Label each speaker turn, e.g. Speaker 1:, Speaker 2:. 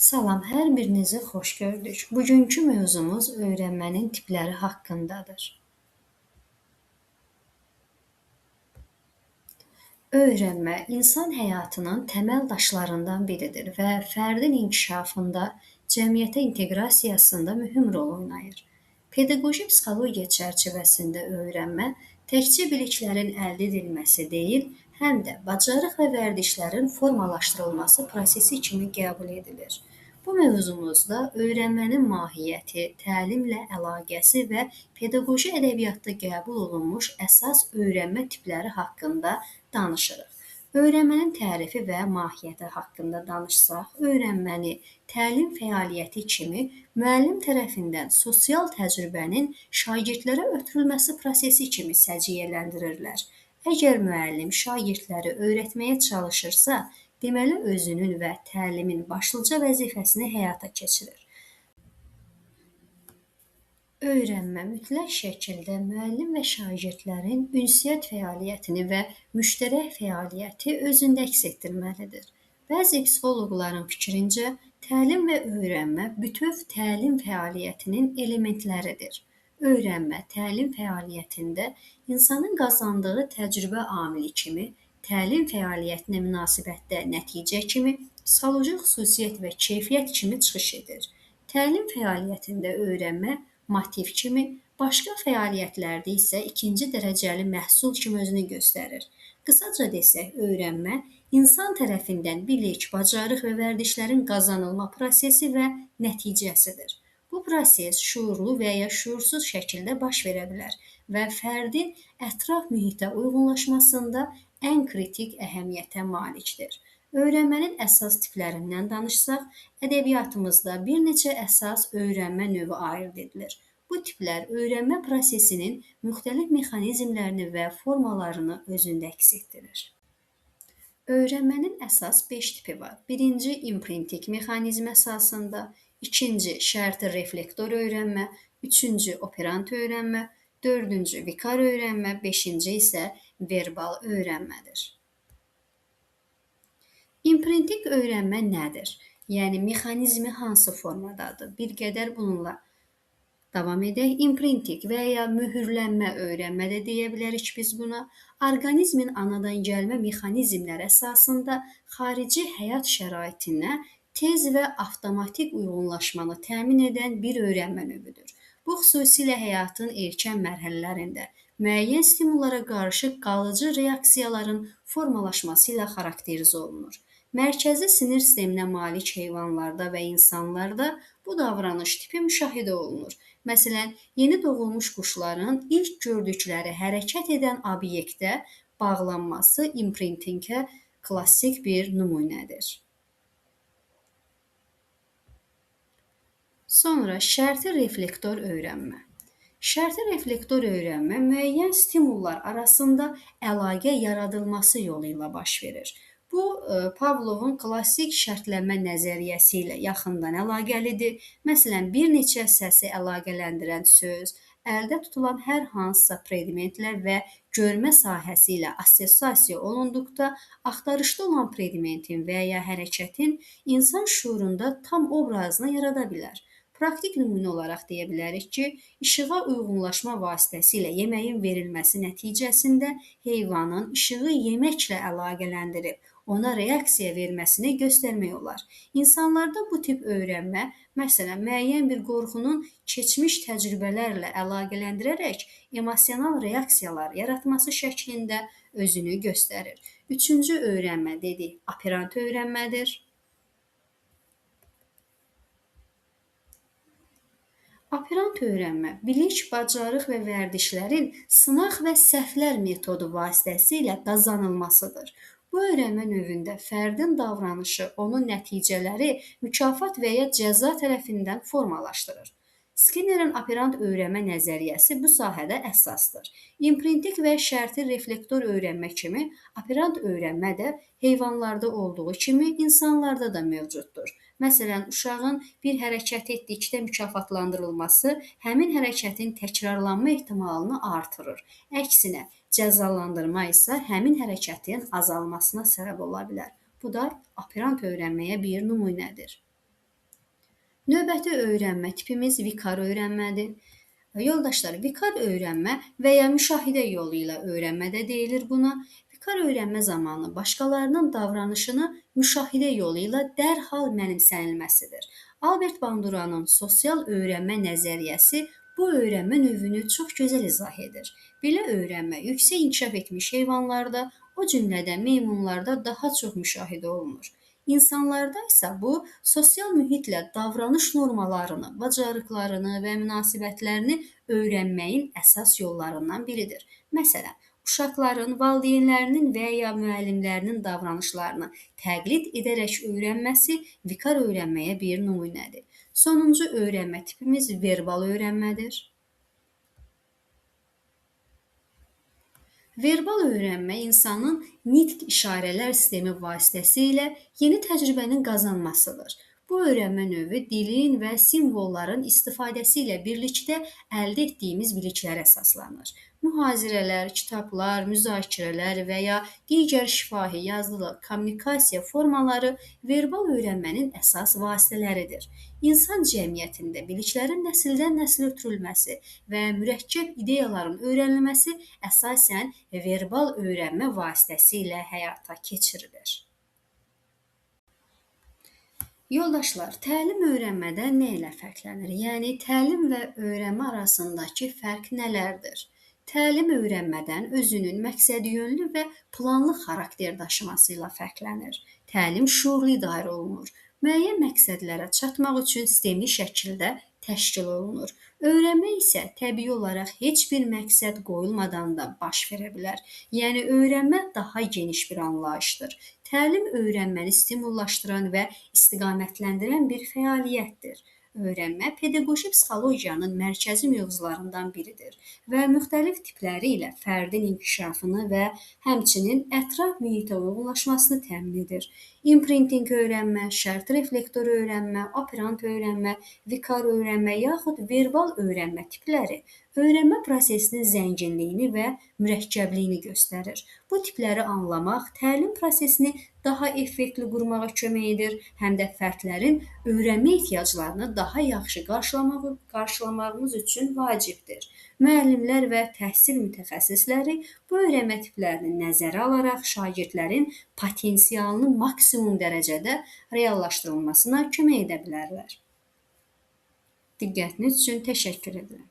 Speaker 1: Salam, hər birinizi xoş gördük. Bugünkü mövzumuz öyrənmənin tipləri haqqındadır. Öyrənmə insan həyatının təməl daşlarından biridir və fərdin inkişafında, cəmiyyətə inteqrasiyasında mühüm rol oynayır. Pedaqoji psixologiya çərçivəsində öyrənmə təkcə biliklərin əldə edilməsi deyil, həm də bacarıq və vərdişlərin formalaşdırılması prosesi kimi qəbul edilir. Bu mövzumuzda öyrənmənin mahiyyəti, təlimlə əlaqəsi və pedaqoji ədəbiyyatda qəbul olunmuş əsas öyrənmə tipləri haqqında danışırıq. Öyrənmənin tərifi və mahiyyəti haqqında danışsaq, öyrənməni təlim fəaliyyəti kimi müəllim tərəfindən sosial təcrübənin şagirdlərə ötürülməsi prosesi kimi səciyyələndirirlər. Əgər müəllim şagirdləri öyrətməyə çalışırsa, deməli özünün və təlimin başlıca vəzifəsini həyata keçirir. Öyrənmə mütləq şəkildə müəllim və şagirdlərin ünsiyyət fəaliyyətini və müştərək fəaliyyəti özündə əks etdirməlidir. Bəzi psixoloqların fikrincə, təlim və öyrənmə bütöv təlim fəaliyyətinin elementləridir. Öyrənmə təlim fəaliyyətində insanın qazandığı təcrübə amili kimi, təlim fəaliyyətinə münasibətdə nəticə kimi, psixoloji xüsusiyyət və keyfiyyət kimi çıxış edir. Təlim fəaliyyətində öyrənmə motiv kimi, başqa fəaliyyətlərdə isə ikinci dərəcəli məhsul kimi özünü göstərir. Qısaca desək, öyrənmə insan tərəfindən bilik, bacarıq və vərdişlərin qazanılma prosesi və nəticəsidir. Bu proses şüurlu və ya şüursuz şəkildə baş verə bilər və fərdin ətraf mühitə uyğunlaşmasında ən kritik əhəmiyyətə malikdir. Öyrənmənin əsas tiplərindən danışsaq, ədəbiyyatımızda bir neçə əsas öyrənmə növü ayırd edilir. Bu tiplər öyrənmə prosesinin müxtəlif mexanizmlərini və formalarını özündə əks etdirir. Öyrənmənin əsas 5 tipi var. Birinci, imprintik mexanizm əsasında, ikinci, şərti reflektor öyrənmə, üçüncü, operant öyrənmə, dördüncü, vikar öyrənmə, beşinci isə verbal öyrənmədir. İmprintik öyrənmə nədir? Yəni, mexanizmi hansı formadadır? Bir qədər bununla davam edək. İmprintik və ya möhürlənmə öyrənmə də deyə bilərik biz buna. Orqanizmin anadan gəlmə mexanizmləri əsasında xarici həyat şəraitinə tez və avtomatik uyğunlaşmanı təmin edən bir öyrənmə növüdür. Bu, xüsusilə həyatın erkən mərhələlərində müəyyən stimullara qarşı qalıcı reaksiyaların formalaşması ilə xarakterizə olunur. Mərkəzi sinir sisteminə malik heyvanlarda və insanlarda bu davranış tipi müşahidə olunur. Məsələn, yeni doğulmuş quşların ilk gördükləri hərəkət edən obyektə bağlanması imprintingə klassik bir nümunədir. Sonra şərti reflektor öyrənmə. Şərti reflektor öyrənmə müəyyən stimullar arasında əlaqə yaradılması yolu ilə baş verir. Bu, Pavlovun klassik şərtlənmə nəzəriyyəsi ilə yaxından əlaqəlidir. Məsələn, bir neçə səsi əlaqələndirən söz, əldə tutulan hər hansısa predmetlə və görmə sahəsi ilə assosiasiya olunduqda, axtarışda olan predmetin və ya hərəkətin insan şüurunda tam obrazını yarada bilər. Praktik nümunə olaraq deyə bilərik ki, işığa uyğunlaşma vasitəsilə yeməyin verilməsi nəticəsində heyvanın işığı yeməklə əlaqələndirib ona reaksiya verməsini göstərmək olar. İnsanlarda bu tip öyrənmə, məsələn, müəyyən bir qorxunun keçmiş təcrübələrlə əlaqələndirərək emosional reaksiyalar yaratması şəklində özünü göstərir. Üçüncü öyrənmə dedik, operant öyrənmədir. Operant öyrənmə bilik, bacarıq və vərdişlərin sınaq və səhvlər metodu vasitəsilə qazanılmasıdır. Bu öyrənmə növündə fərdin davranışı, onun nəticələri mükafat və ya cəza tərəfindən formalaşdırır. Skinnerin operant öyrənmə nəzəriyyəsi bu sahədə əsasdır. İmprintik və şərti reflektor öyrənmə kimi operant öyrənmə də heyvanlarda olduğu kimi insanlarda da mövcuddur. Məsələn, uşağın bir hərəkət etdikdə mükafatlandırılması həmin hərəkətin təkrarlanma ehtimalını artırır. Əksinə, cəzalandırma isə həmin hərəkətin azalmasına səbəb ola bilər. Bu da operant öyrənməyə bir nümunədir. Növbəti öyrənmə tipimiz vikar öyrənmədir. Yoldaşlar, vikar öyrənmə və ya müşahidə yolu ilə öyrənmə də deyilir buna. Vikar öyrənmə zamanı başqalarının davranışını müşahidə yolu ilə dərhal mənimsənilməsidir. Albert Banduranın sosial öyrənmə nəzəriyyəsi bu öyrənmə növünü çox gözəl izah edir. Belə öyrənmə yüksək inkişaf etmiş heyvanlarda, o cümlədən meymunlarda daha çox müşahidə olunur. İnsanlarda isə bu, sosial mühitlə davranış normalarını, bacarıqlarını və münasibətlərini öyrənməyin əsas yollarından biridir. Məsələn, uşaqların, valideynlərinin və ya müəllimlərinin davranışlarını təqlid edərək öyrənməsi vikar öyrənməyə bir nümunədir. Sonuncu öyrənmə tipimiz verbal öyrənmədir. Verbal öyrənmə insanın nitq işarələr sistemi vasitəsilə yeni təcrübənin qazanmasıdır. Bu öyrənmə növü dilin və simvolların istifadəsi ilə birlikdə əldə etdiyimiz biliklərə əsaslanır. Mühazirələr, kitablar, müzakirələr və ya digər şifahi, yazılı kommunikasiya formaları verbal öyrənmənin əsas vasitələridir. İnsan cəmiyyətində biliklərin nəsildən nəslə ötürülməsi və mürəkkəb ideyaların öyrənilməsi əsasən verbal öyrənmə vasitəsilə həyata keçirilir. Yoldaşlar, təlim öyrənmədən nə ilə fərqlənir? Yəni, təlim və öyrənmə arasındakı fərq nələrdir? Təlim öyrənmədən özünün məqsədyönlü və planlı xarakter daşıması ilə fərqlənir. Təlim şüurlu idarə olunur. Müəyyən məqsədlərə çatmaq üçün sistemli şəkildə təşkil olunur. Öyrənmə isə təbii olaraq heç bir məqsəd qoyulmadan da baş verə bilər. Yəni, öyrənmə daha geniş bir anlayışdır. Təlim öyrənməni stimullaşdıran və istiqamətləndirən bir fəaliyyətdir. Öyrənmə pedaqoji psixologiyanın mərkəzi mövzularından biridir və müxtəlif tipləri ilə fərdin inkişafını və həmçinin ətraf mühitə uyğunlaşmasını təmin edir. İmprintinq öyrənmə, şərt reflektor öyrənmə, operant öyrənmə, vikar öyrənmə yaxud verbal öyrənmə tipləri öyrənmə prosesinin zənginliyini və mürəkkəbliyini göstərir. Bu tipləri anlamaq təlim prosesini daha effektli qurmağa kömək edir, həm də fərdlərin öyrənmə ehtiyaclarını daha yaxşı qarşılamağımız üçün vacibdir. Müəllimlər və təhsil mütəxəssisləri bu öyrənmə tiplərini nəzərə alaraq şagirdlərin potensialını maksimum dərəcədə reallaşdırılmasına kömək edə bilərlər. Diqqətiniz üçün təşəkkür edirəm.